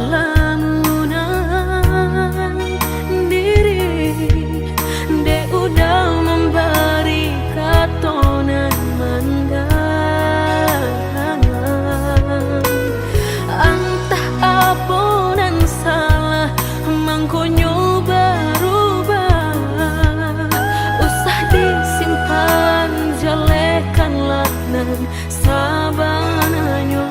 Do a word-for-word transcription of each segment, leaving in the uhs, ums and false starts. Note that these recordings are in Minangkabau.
Lamunan diri dek udah mambari kato nan mandanga. Antah apo nan salah, mangkonyo barubah. Usah disimpan, jalehkanlah nan sabananyo.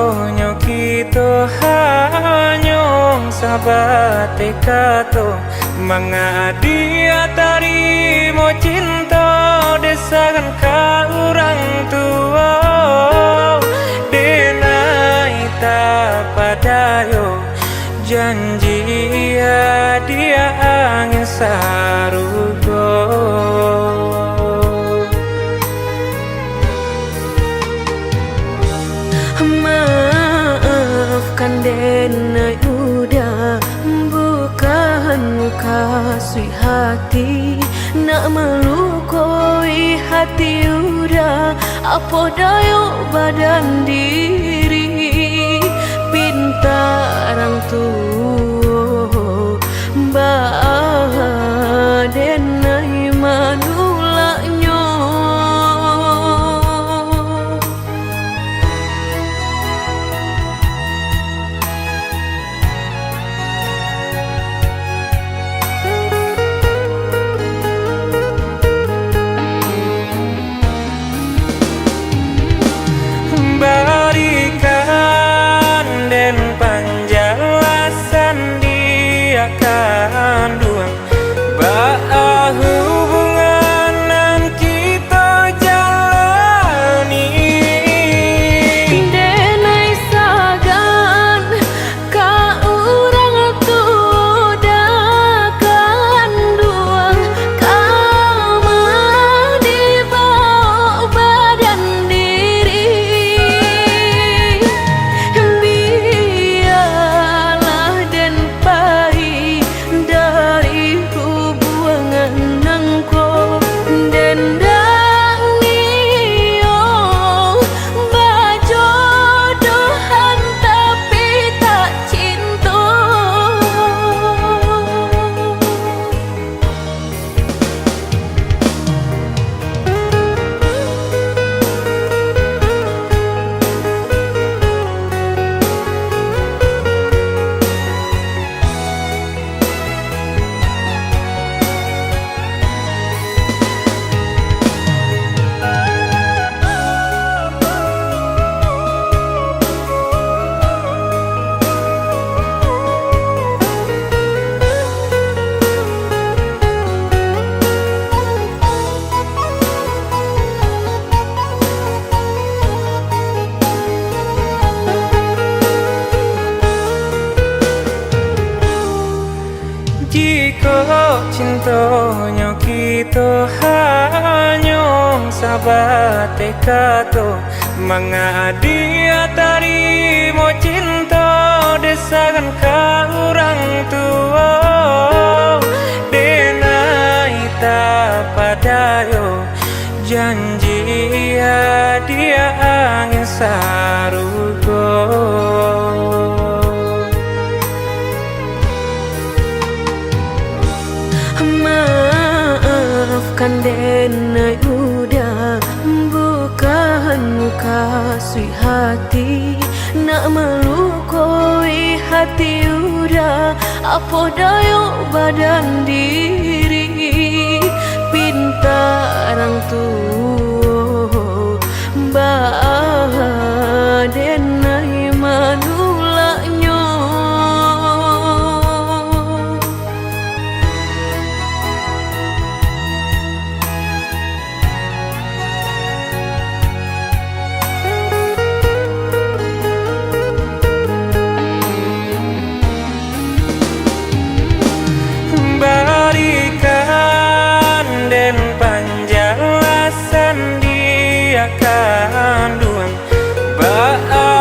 Nyo kito hanyo sabateh kato, mangadiak tarimo cinto desakan ka urang tuo. Denai tapadayo janji adiak angin sarugo. Maafkan denai Uda, bukan mukasuik hati nak malukoi hati Uda, apo dayok badan diri, pinta rang tuo, baa denai manulaknyo. Barikan den panjalasan di kanduang, baa hubungan nan kito jalani. Denai sagan ka urang tuo da kanduang, ka mah dibao badan diri. Bialah den pai dari hubungan nangko, den dak nio bajodohan tapi tak cinto. Jikok cintonyo kito hanyo sabateh kato, mangadiak tarimo cinto desakan ka urang tuo, denai tapadayo janji adiak angin sarugo. Maafkan denai Uda, bukan mukasuik hati nak malukoi hati Uda, apo dayok badan diri, pinta rang tuo, baa denai manulaknyo. Barikan den panjalasan di kanduang, baa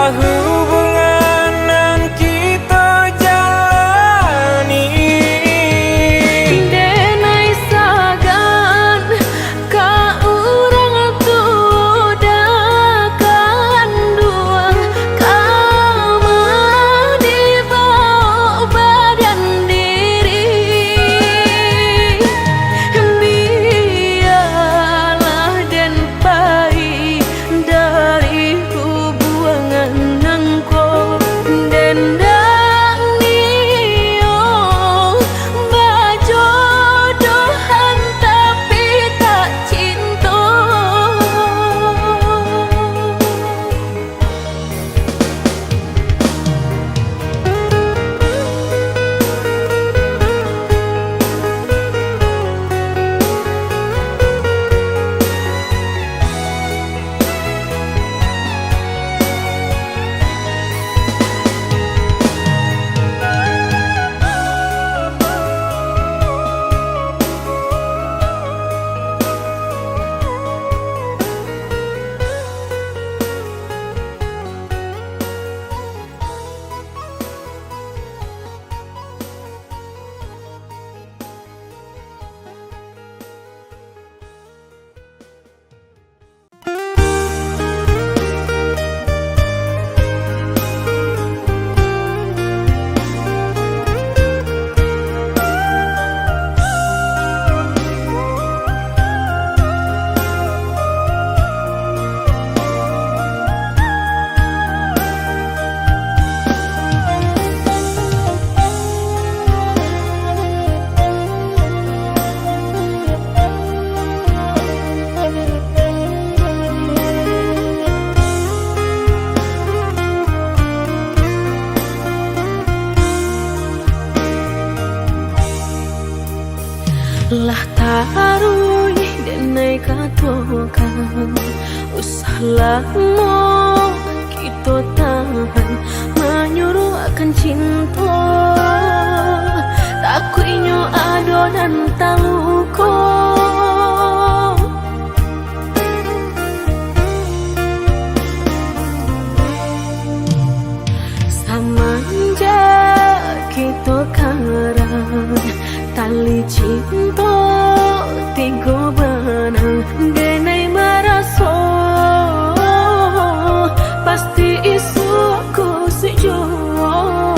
Lah taruih denai katokan, usah lamo kito tahan, manyuruahkan cinto, takuiknyo ado nan taluko. Samanjak kito karang, tali cinto tigo banang, denai maraso pasti isuak ko sujuah.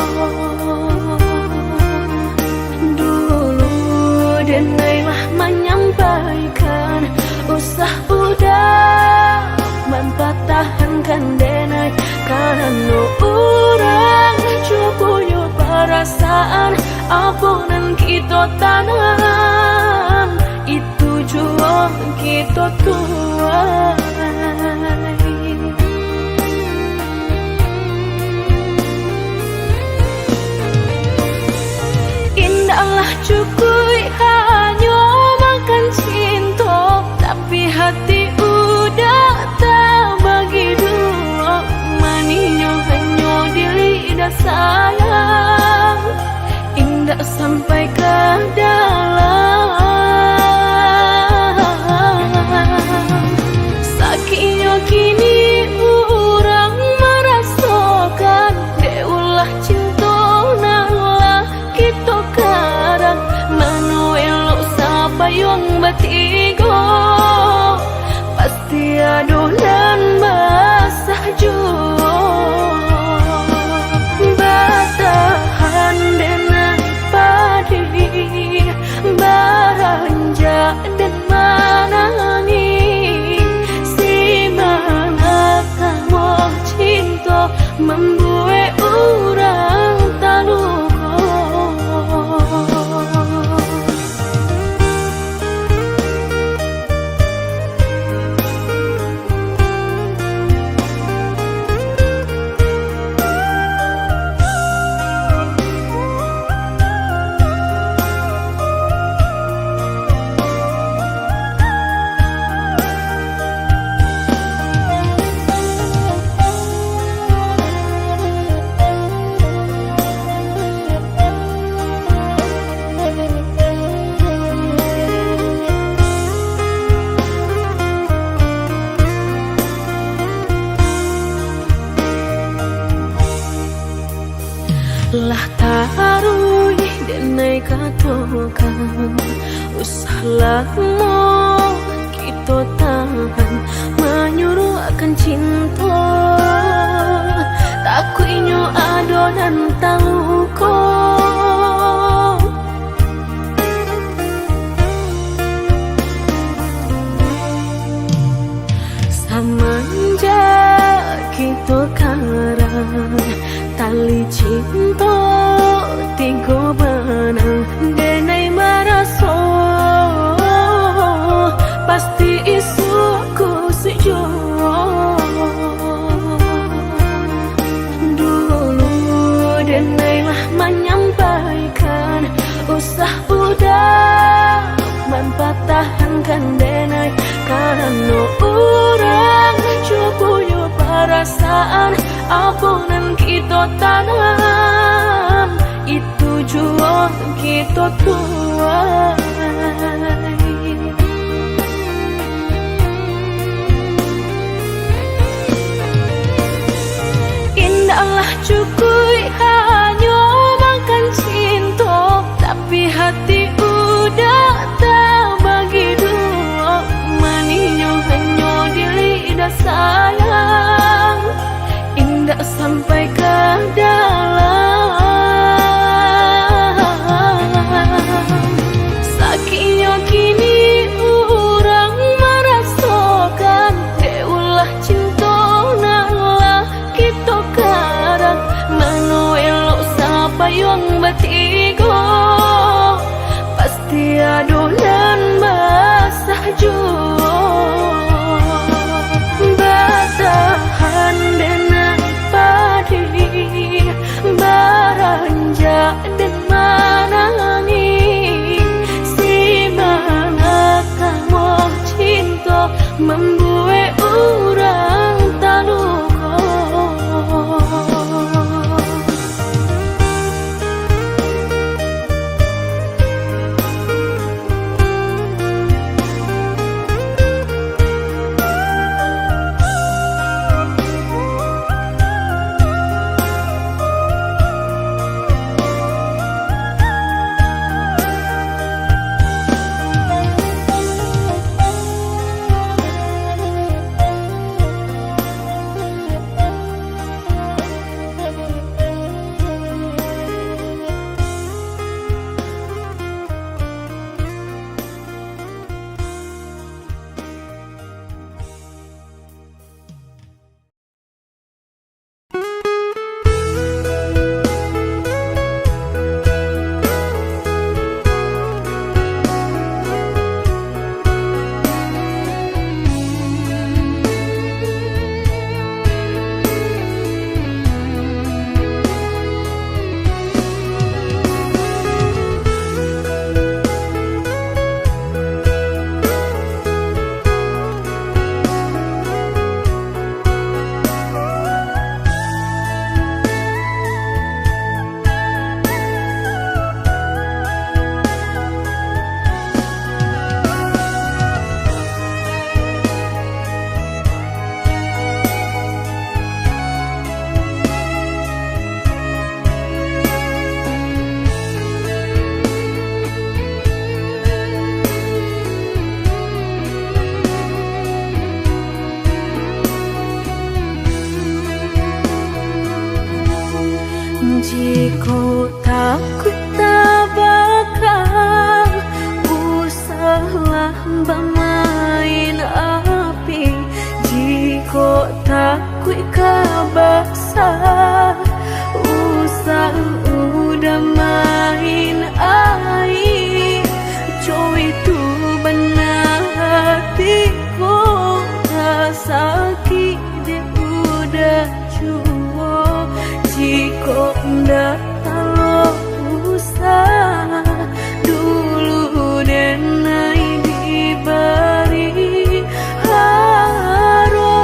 Dulu denai lah manyampaikan, usah udah mampatahankan denai, karano urang jo punyo parasaan, apo nan kito tanam, itu juo kito tuai. Indaklah cukuik hanyo makan cinto, tapi hati udah tabagi duo. Manihnyo hanyo di lidah sayang, indak sampai ka dalam. Sakiknyo kini urang marasokan, dek ulah cinto nan lah kito karang. Mano elok sapayuang batigo, pasti ado nan basah juo. Batahan denai padih, baranjak den manangih. Siman akan moh cinto, mambuek urang taluko. Lah taruih denai katokan, usah lamo kito tahan, manyuruahkan cinto, takuiknyo ado nan taluko. Samanjak kito karang, tali cinto tigo banang, denai maraso pasti isuak ko sujuah. Dulu denai lah manyampaikan, usah udah mampatahankan denai, karano urang jo punyo parasaan, apo nan kito tanam, itu juo kito tuai. Indaklah cukuik hanyo makan cinto, tapi hati udah tabagi duo. Manihnyo hanyo di lidah sayang, indak sampai ka dalam. Sakiknyo kini urang marasokan, dek ulah cinto nan lah kito karang. Mano elok sapayuang batigo, pasti ado nan basah juo. Batahan denai padih, baranjak den manangih. Si Mambuek urang taluko. Jikok takuik tabaka, usahlah bamain api. Jikok takuik ka basa, usah udah main aia. Cowok itu bana hati ko, ka sakik dek udah juo. Jikok ndak talok usah, dulu den ai dibari haro.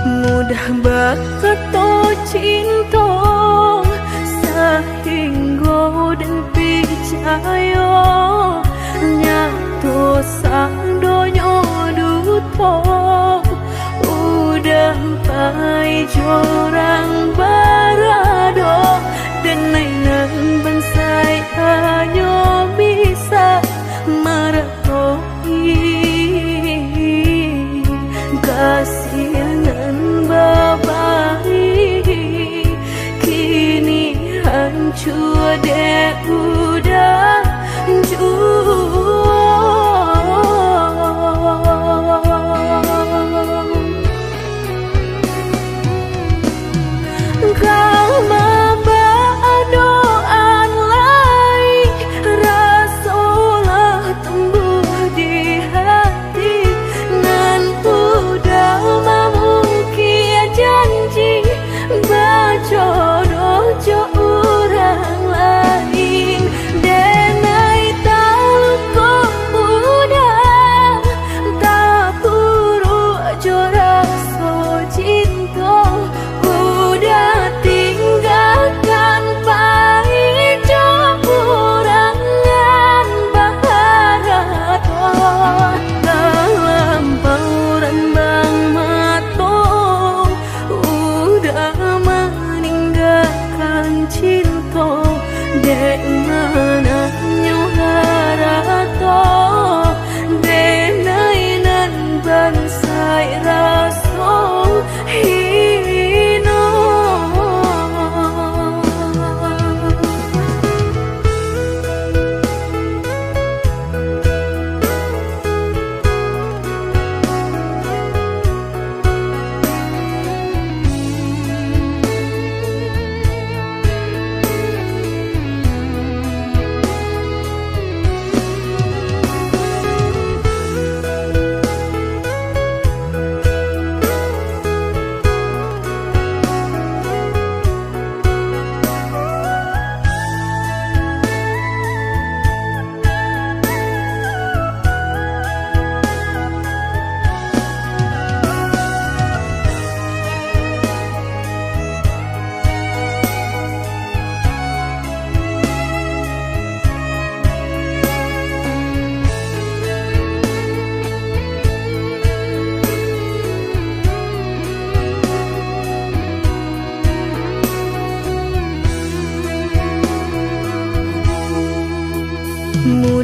Mudah bakato cinto, sahinggo den picayo. Nyato sadonyo duto, udah pai jo urang barado. Den ai nan bansaik hanyo bisa mara- kasih nan babari, kini hancua dek udah juo. Ka mabadoan lai, raso lah tumbuah di hati, nan udah mamungkia janji, bajodoh jo urang lain.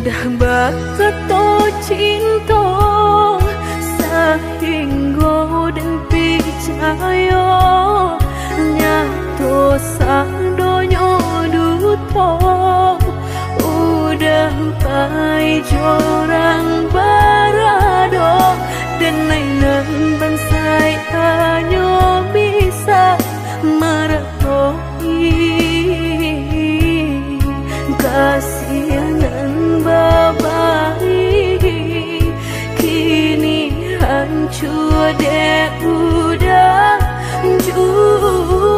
Dah bakato cinto, sahinggo den picayo, nyato sadonyo duto. Udah pai jo urang barado, denai nan bansaik hanyo bisa marato. Kasih nan babari, kini hancua dek udan juo.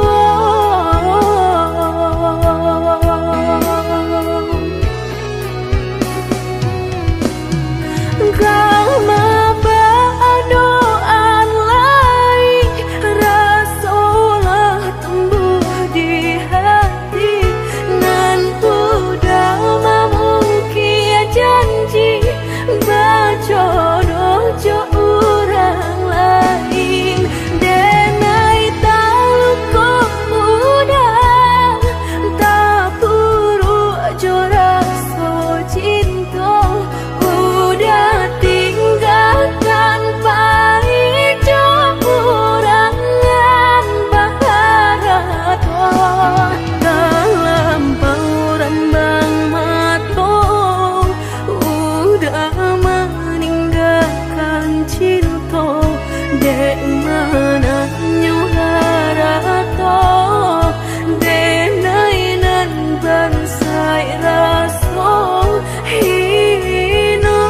Ka maadoan lai, raso lah tumbuah di hati, nan udah mamungkia janji, bajodoh jo urang lain. Denai taluko udan, tapuruak jo raso cinto, udah tinggakan pai jo urang nan baharato. Talampau rambang mato, udah maninggakan cinto, dek mananyo harato, denai nan bansaik raso hino.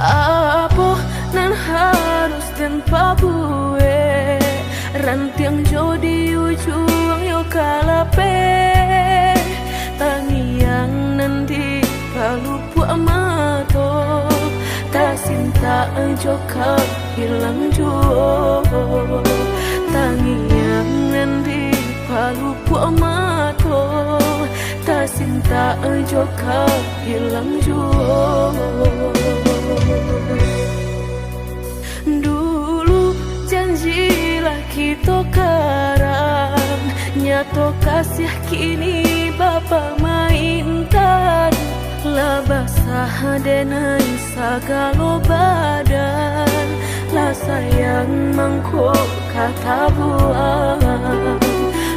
Apo nan harus den pabuek? Rantiang jo di ujuang yo ka lapeh, tangiang nan di palupuak mato, tasintak jo ka hilang juo. Tangiang nan di palupuak mato, tasintak jo ka hilang juo. Dulu janji lah kito karang, nyato kasiah kini bapamaintan. Lah basah denai sagalo badan, lah sayang mangko ka tabuang.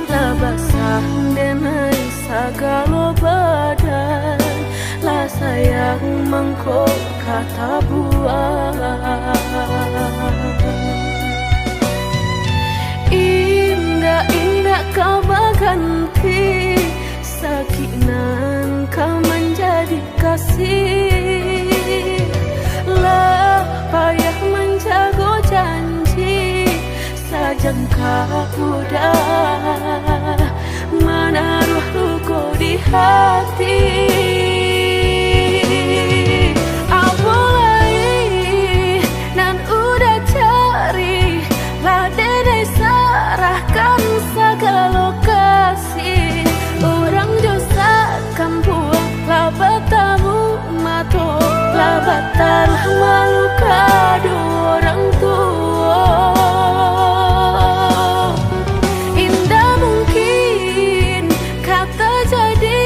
Lah basah denai sagalo badan, lah sayang mangko ka tabuang. Indak-indak ka baganti, sakik nan ka manjadi kasih. Lah payah manjago janji, sajangka udah di hati. Apo lai nan Uda cari, lah denai sarahkan sagalo kasih. Urang jo sakampuang lah batamu mato, lah batalah malu ka duo urang tuo. Indak mungkin ka tajadi,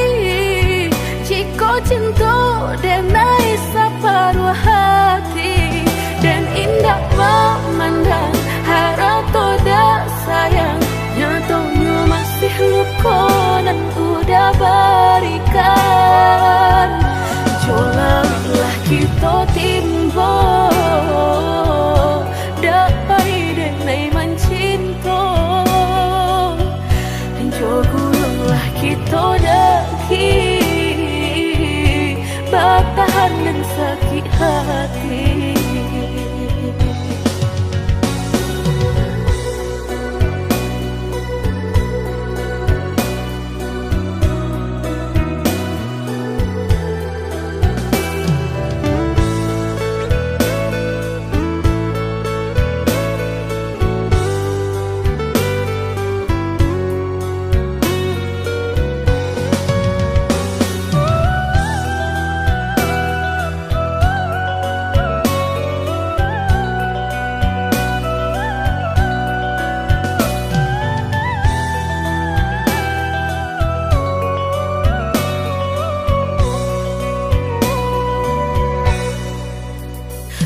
jikok cinto denai saparuah hati, den indak mamandang harato dak sayang, nyatonyo masih luko nan Uda barikan. Jolah kito timbo, dak pai denai mancinto. Jo gulunglah kito daki, batahan den sakik hati.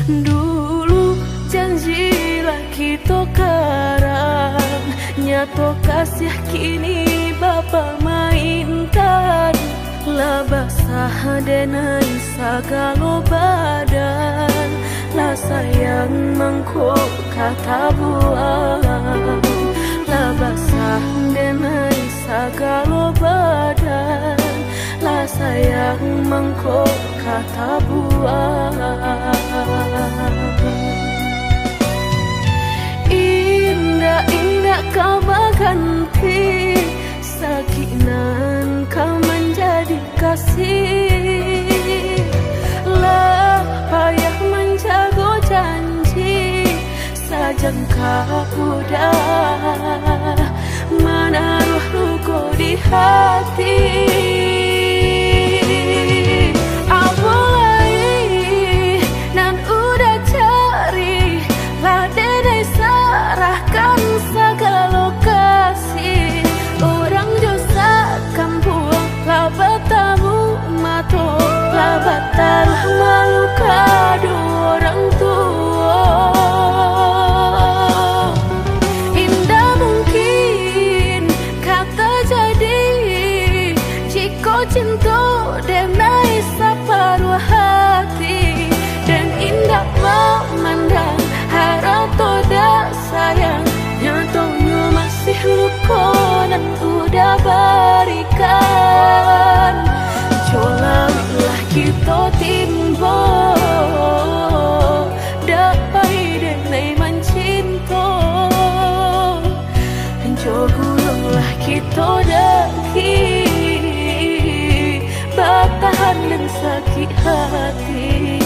Dulu janji lah kito karang, nyato kasiah kini bapamainkan. Lah basah denai sagalo badan, lah sayang mangko ka tabuang. Lah basah denai sagalo badan, lah sayang mangko ka tabuang. Indak, indak ka baganti sakik nan ka manjadi kasih. Lah payah manjago janji, sajangka Uda manaruah luko di hati. Apo lai nan Uda cari, lah denai sarahkan sagalo kasih. Urang jo sakampuang lah batamu mato, lah batalah malu ka duo urang tuo. Indak mungkin ka tajadi, jikok cinto denai saparuah hati, den indak mamandang harato dak sayang, nyatonyo masih luko nan Uda barikan. Jolah kito timbo, dak pai denai mancinto. Jo gulunglah kito daki, batahan den sakik hati.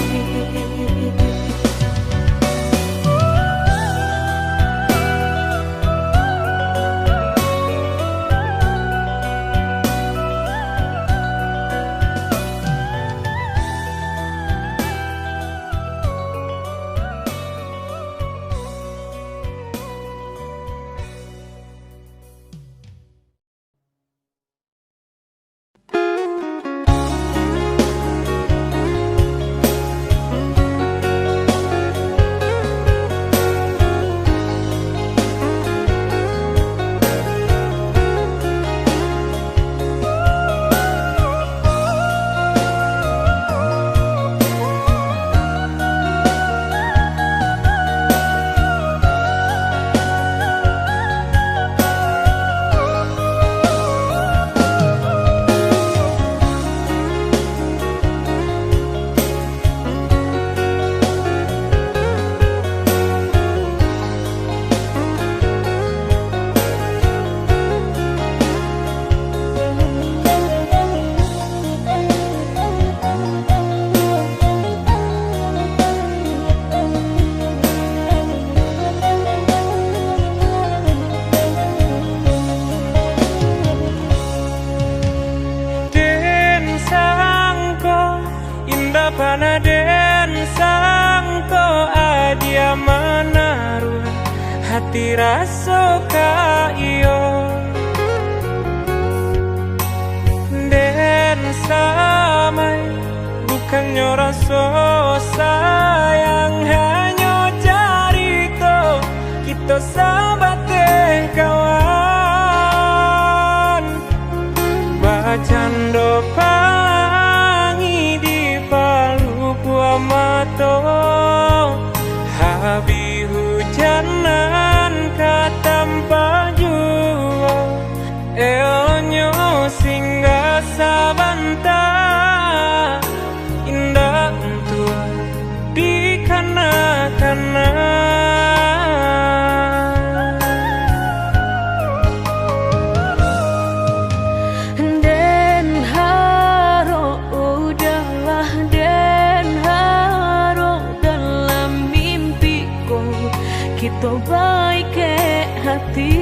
Sangko adia manaruah hati raso ka iyo. Den samai, bukannyo raso sayang, hanyo carito kito sabateh kawan. Bacando pangi di palukuah mato, habih hujan nan ka tampak juo. Eloknyo singgah sabanta, indak untuak dikana-kana. Den harok, udahlah, den harok, dalam mimpi ko kito baikek hati.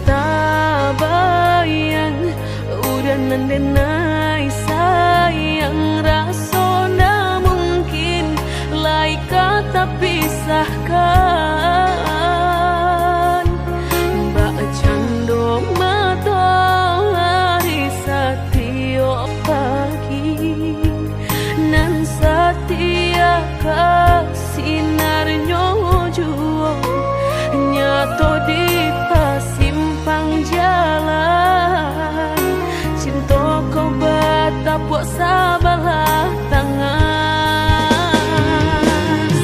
Tabayang, udah nan denai sayang, raso ndak mungkin lai ka tapisahkan. Bak cando matoari satiok pagi, nan satia ka sinarnyo juo, nyato di pasimpang jalan, cinto ko batapuak sabalah tangan.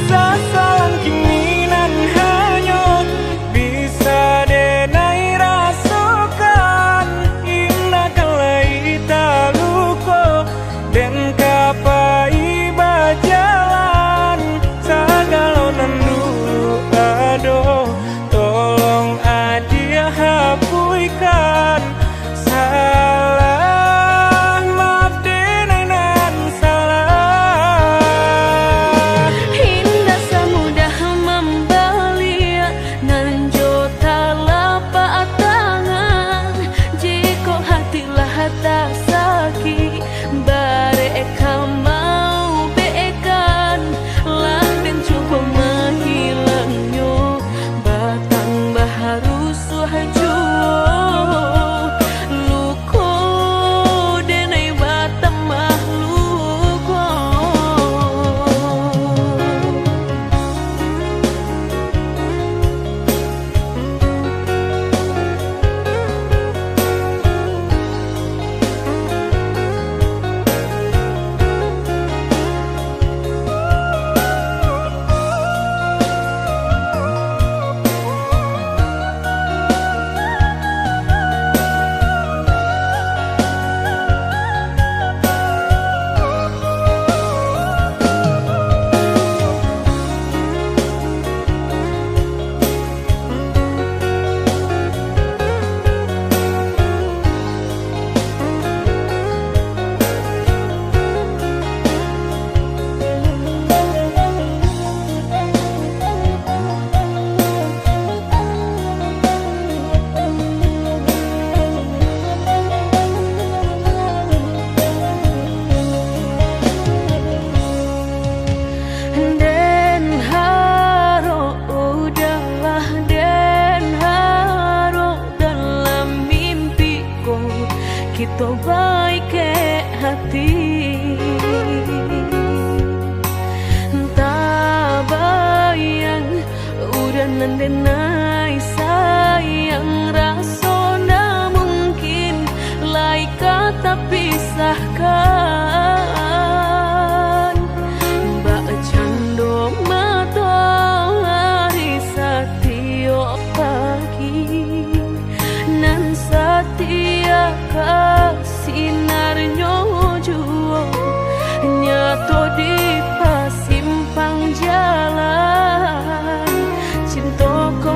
Sasalan kini nan hanyut, bisa denai rasokan, indak kan lai taluko. Den ka pai bajalan, sagalo nan dulu ado, tolong adia hapuihkan. Salah, maaf denai nan salah. Indak samudah mambaliak nan jo talapak tangan, jikok hati lah tasakik, barek ka maubekan, lah den cubo mahilangnyo, batambah rusuah juo, luko denai batambah luko. Den harok, udahlah, den harok, dalam mimpi ko kito baikek hati. Tabayang, udah nan denai sayang, raso ndak mungkin lai ka tapisahkan. Bak cando matoari satiok pagi, nan satia ka sinarnyo juo, nyato di pasimpang jalan. Cinto ko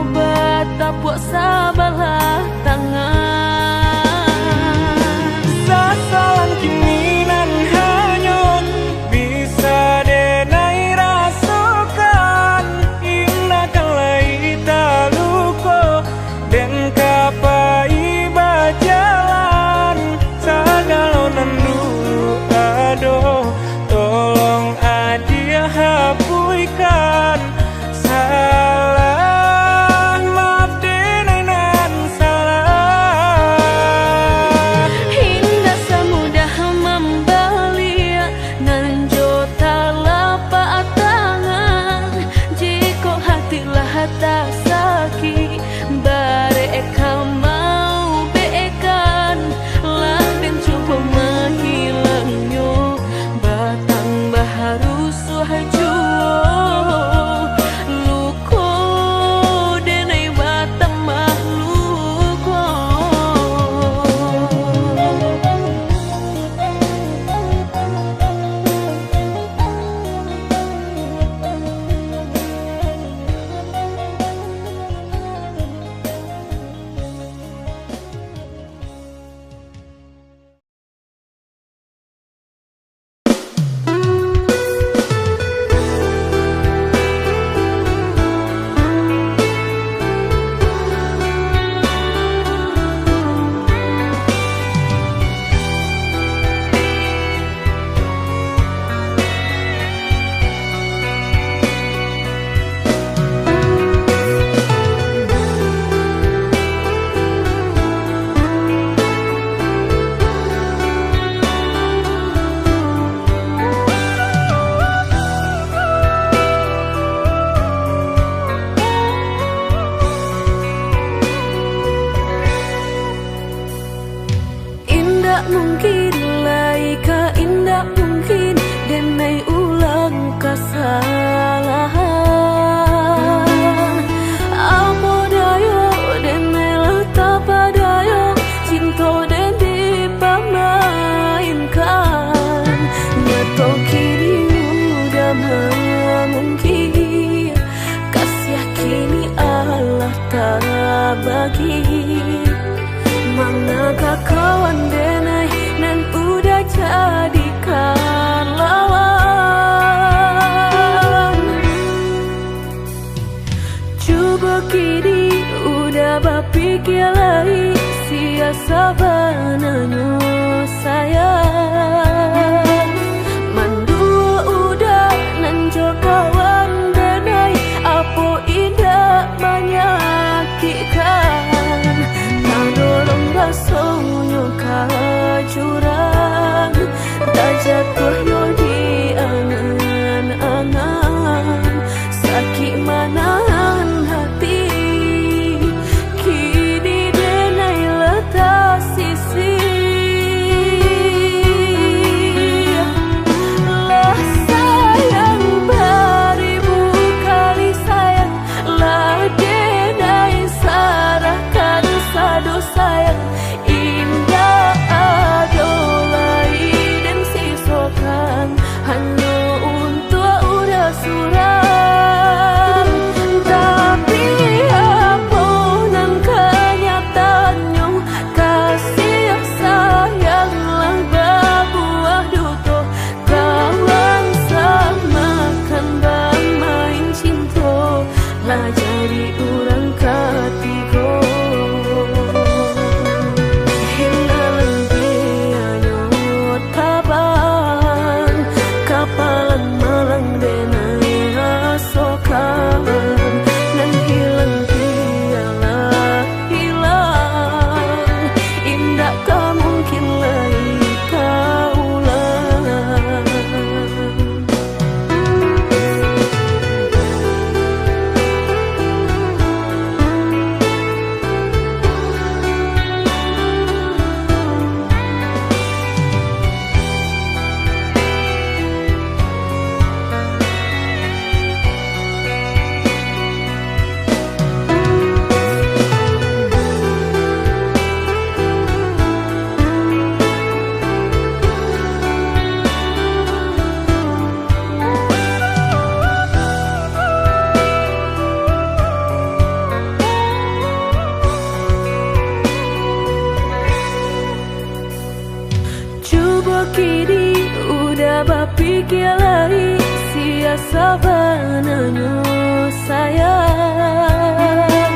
Kau kini udah mamungkir, kasih kini alah tabagi. Manakah kawan denai nan udah jadikan lawan? Cubo kini udah bapikia lai, sia sabananyo sayang. Manduo udah nan jo kawan denai, apo indak manyakikkan? Tadorong rasonyo ka jurang, tajatuah yo di angan-angan. Sakik manahan hati, kini denai lah tasisih. Lah sayang baribu kali sayang, lah denai sarahkan sado sayang. Indak ado lai den sisokan, hanyo untuak urang surang. Tapi, apo nan kanyataannyo, kasih sayang lah babuah duto. Kawan samakan bamain cinto, lah jadi urang katigo. Hilang pianyo tabang, kapalan malang denai rasokan. Nan hilang pialah hilang, indak ka mungkin lai ka ulang. Cubo kini udah bapikia lai, sia sabananyo sayang.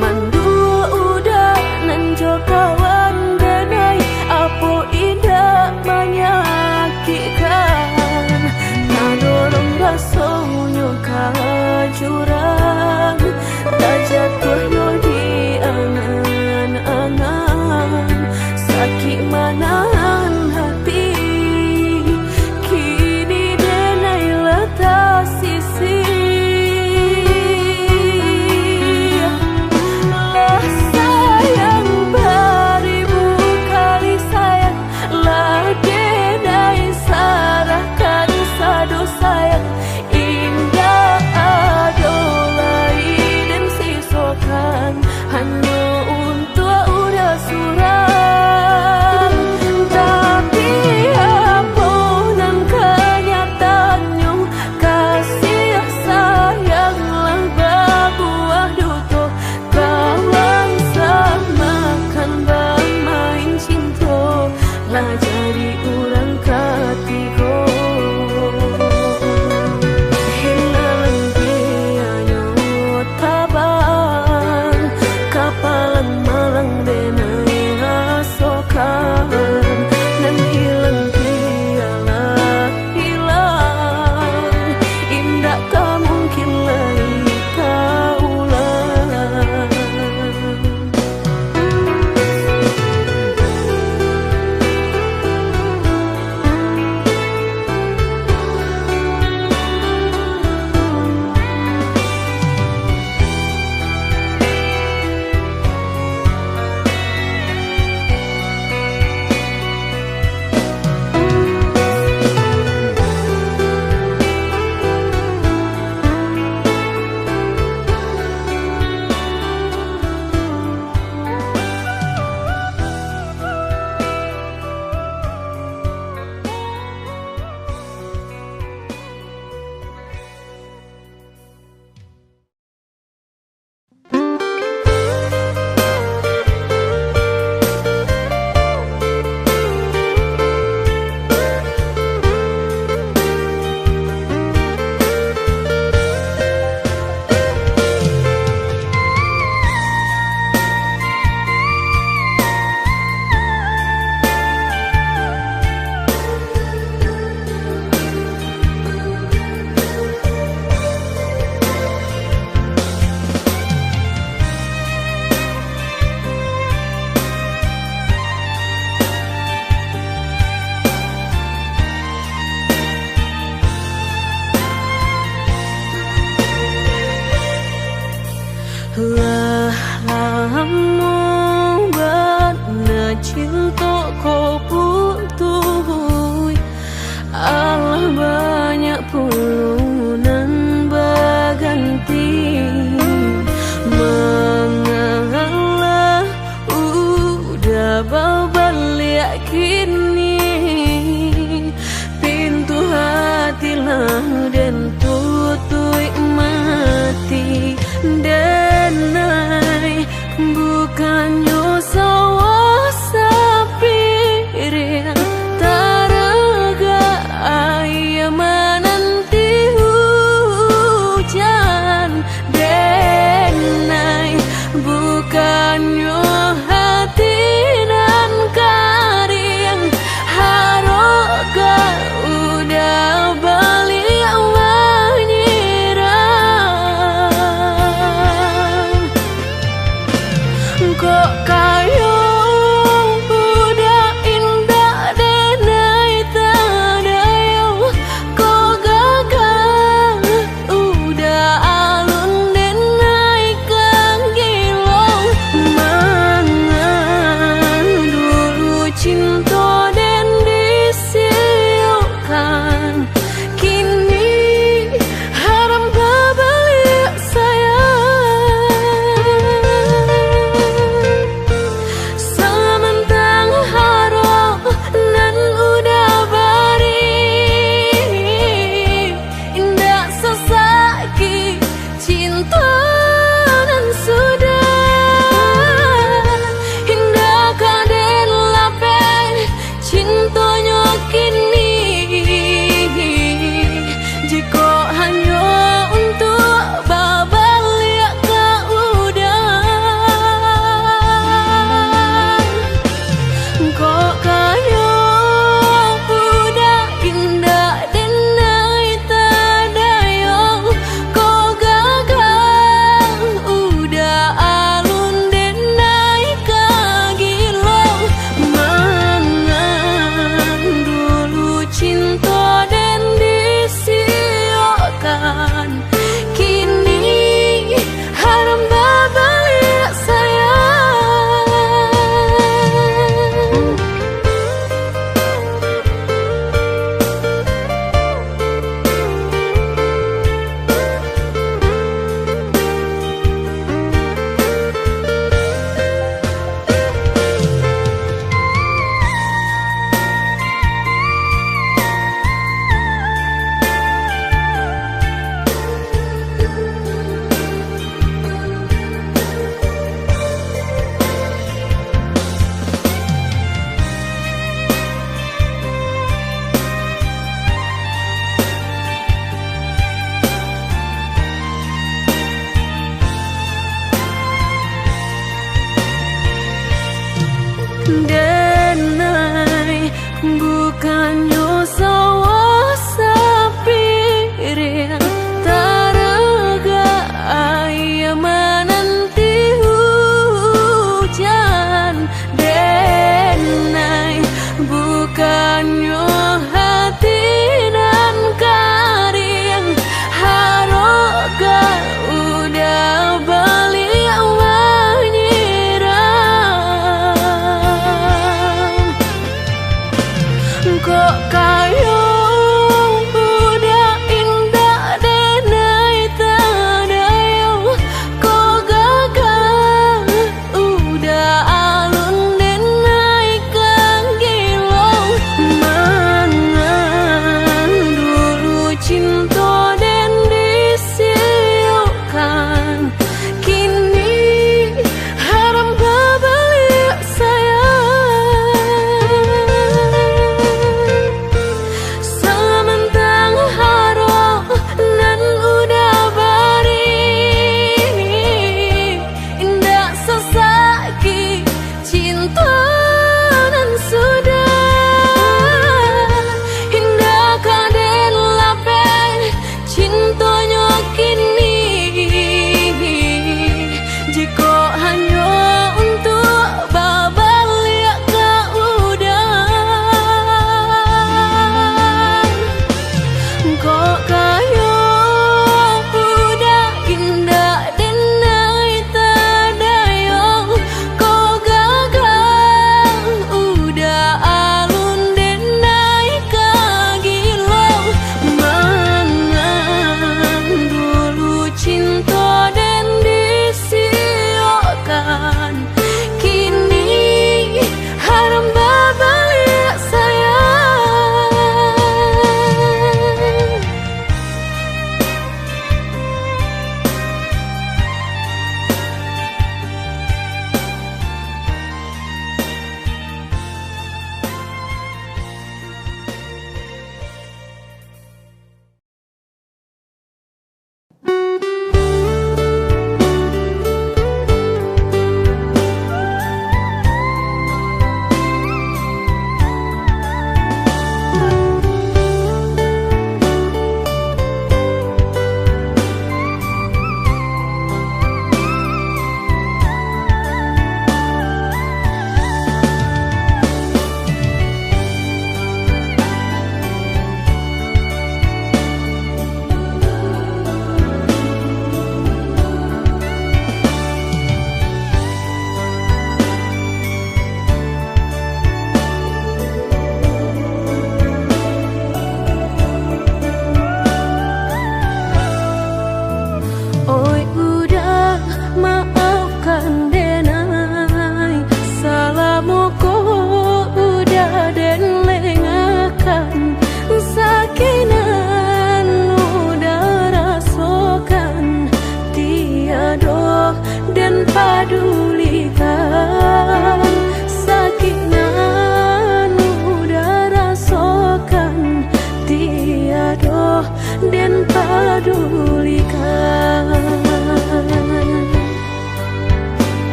Manduo udah nan jo kawan denai, apo indak manyakikkan? Tadorong rasonyo ka jurang, tajatuah yo di angan-angan. Sakik manahan hati, kini denai lah tasisih.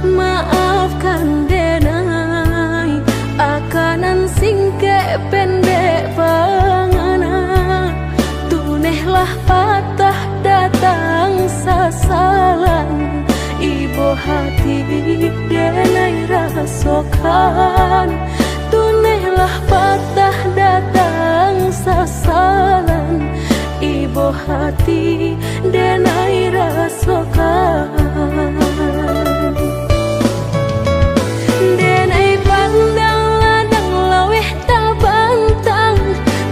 Maafkan denai, akanan singkek pendek pangana. Tunehlah patah datang sasalan, ibo hati denai rasokan. Tunehlah patah datang sasalan, ibo hati denai rasokan. Denai pandang ladang laweh tabantang,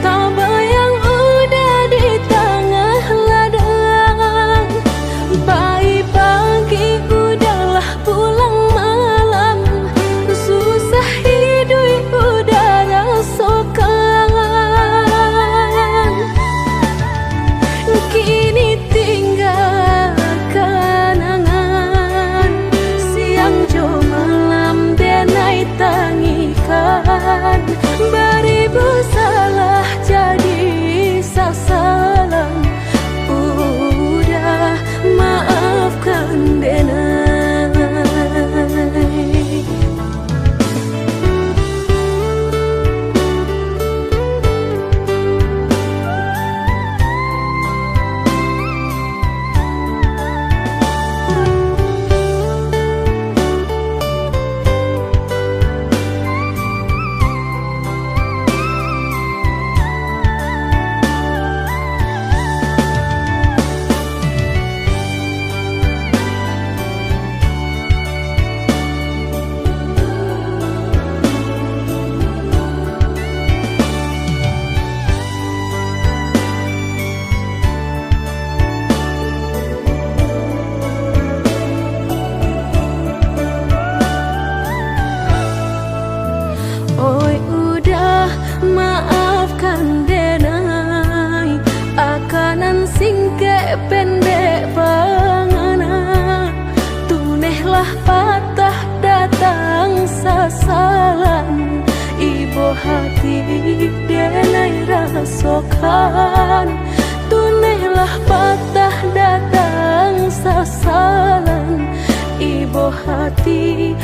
tabayang uda di tangah ladang. Pai pagi uda lah pulang malam, susah iduik uda rasokan. Kini tingga kanangan, siang jo malam denai tangikan. Baribu salah jadi sasalan, uda maafkan denai. Oi uda, maafkan denai, akanan singkek pendek pangana. Tunehlah patah datang sasalan, ibo hati denai rasokan. Tunehlah patah datang sasalan, ibo hati